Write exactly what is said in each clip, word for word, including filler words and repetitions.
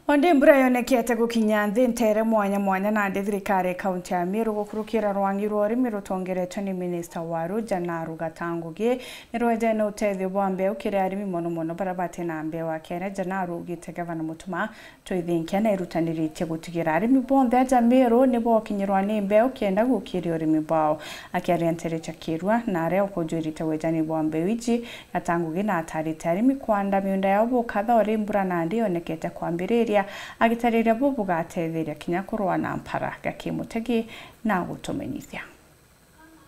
Ondi mbura yonekete gukinya nthi ntere mwanya mwanya, nandi thirikari ya kaunti ya Meru gukurukira rwangi rwa urimi rutongeretwe ni minista wa ruja na rugatangugi, ni rwejene utethio bwa mbeu kiri arimi, mono mono baria bati na mbeu. Akiaria, Jana araugite gavana Mutuma Ntoithinkia ni erutaniritie gutigira arimi bonthe aja Meru ni bokinyirwa ni mbeu kenda gukiria urimi bwao. Akiaria ntere cia Kirua na aria ukujwirite wejani bwa mbeu iji, Gatangugi na atarite arimi kwanda miunda yao bukatha uri mbura nandi yonekete kwambiriria, agitariria bu bugatetheria kinya kurwa na mpara. Gaki Mutegi na gutumenyithia.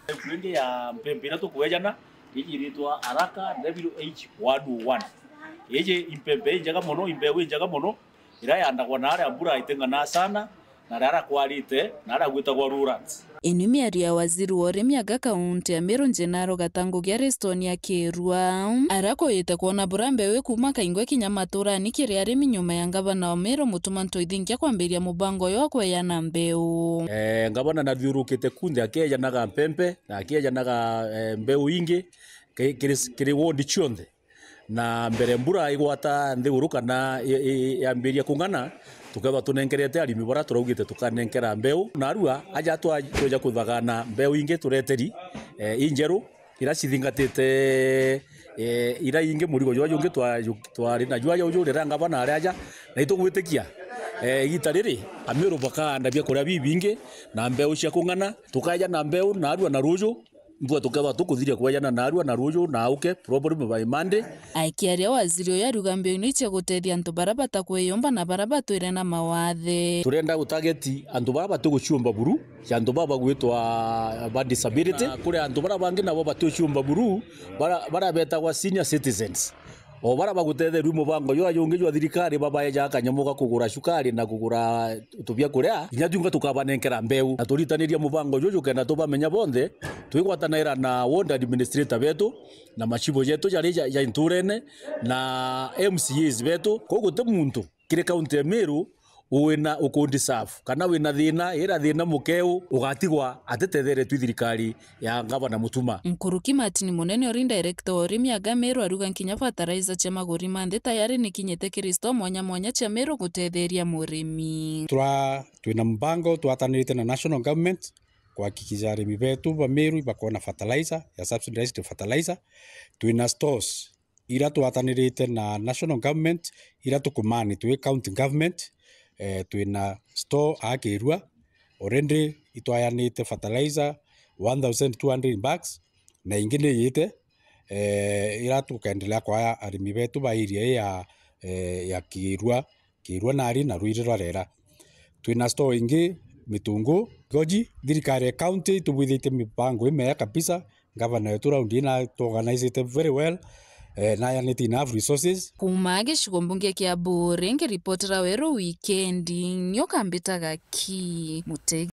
Mbeu ingi ya mpempe iria tukwejana iji iritwa Araka W H one oh one. Iji impempe injega mono, imbeu injega mono, iria yandagwa na aria mbura iting'anaa sana, na aria kwarite, na aria gwitagwa rurals. Ino miario ya waziri wa urimi aga kaunti ya Meru, Njenaro Gatangugi Ariston Akirua, aria kwite kwona bura mbeu ikuma Kaingwe kinya maturani kiri arimi nyuma ya ngavana wa Meru Mutuma Ntoithinkia kwambiria mubango uyu wa kweyana mbeu. Eh, ngavana nathiurukite kunthe akiejanaga mpempe na akiejanaga, eh, mbeu ingi ki-, kiri, kiri ward cionthe. Na mbere mbura igwata nthiguru kana i-, i-, yambiria kung'ana, tukethwa tunenkerete arimi baria turaugite tukanenkera mbeu. Narua aja twa-, tweja kuthagana mbeu ingi tureteri, eh, injeru, iria cithingatite, eh, iria ingi murigo jwa jungi twa-, ju-, twari na jwa juju riria ngavana ari aja. Na itugwitikia, eh, igita riri, Amiru bakaanda biakuria bibingi na mbeu cia kung'ana, tukaeja na mbeu narua na ruju. Mbua tukethwa tukuthiria kwejana narua na ruju na auke, problem by Monday. Aikiaria waziri uyu ariuga mbeu ni cia gutethia antu baria batakwiyumba na baria batwire na mawathe. Turenda gutageti antu baria batiguciumba buru, cia antu baba bagwitwa ba disability. Na kuri antu baria bangi nabo batiguciumba buru, baria, baria betagwa senior citizens. O baria bagutetherua mubango jwa jungi jwa thirikari, babaeja kanyamu ga kugura cukari na kugura tubia kuria, kinya tunga tukabanenkera mbeu. Na turitaniria mubango juju kenda tubamenya bonthe, twigwatanaira na ward administrator betu, na machibu jetu jari ja, ja nturene, na M C As betu. Koguo guti muntu kiri kaunti ya Meru wina uku deserve, kana wina thina, ira thina mukeu, ugatigwa atitetheretwe i thirikari ya ngavana Mutuma. Nkuruki Martin Munene uri director wa urimi aga Meru ariuga nkinya fertilizer cia maguri ma nthi tayari nikinyite kiri store mwanya mwanya cia Meru gutetheria murimi. Tura-, twina mbango twatanirite na national government kuhakikisha arimi betu ba Meru ibakona fertilizer ya subsidized fertilizer. Twina stores ira twatanirite na national government, ira tukumani twi county government, eh, twina store a Kirua, already itwayanite fertilizer one thousand two hundred bags, na ingi ni iyite, eh, ira tukendelea kwaya arimi betu ba area ii ya, eh, ya Kirua, Kirua nari na Ruiri rwa Rera. Twina store ingi Mitungu, Goji. Thirikari ya county itubwithitie mibango imea kabisa. Ngavana wetu raundi ii na tuorganizite very well, eh, na ayanite enough resources. Kuuma gicigo mbunge kia Buuri, ngiripotera Weru Wikendi, nyoka mbitaga ki Mutegi.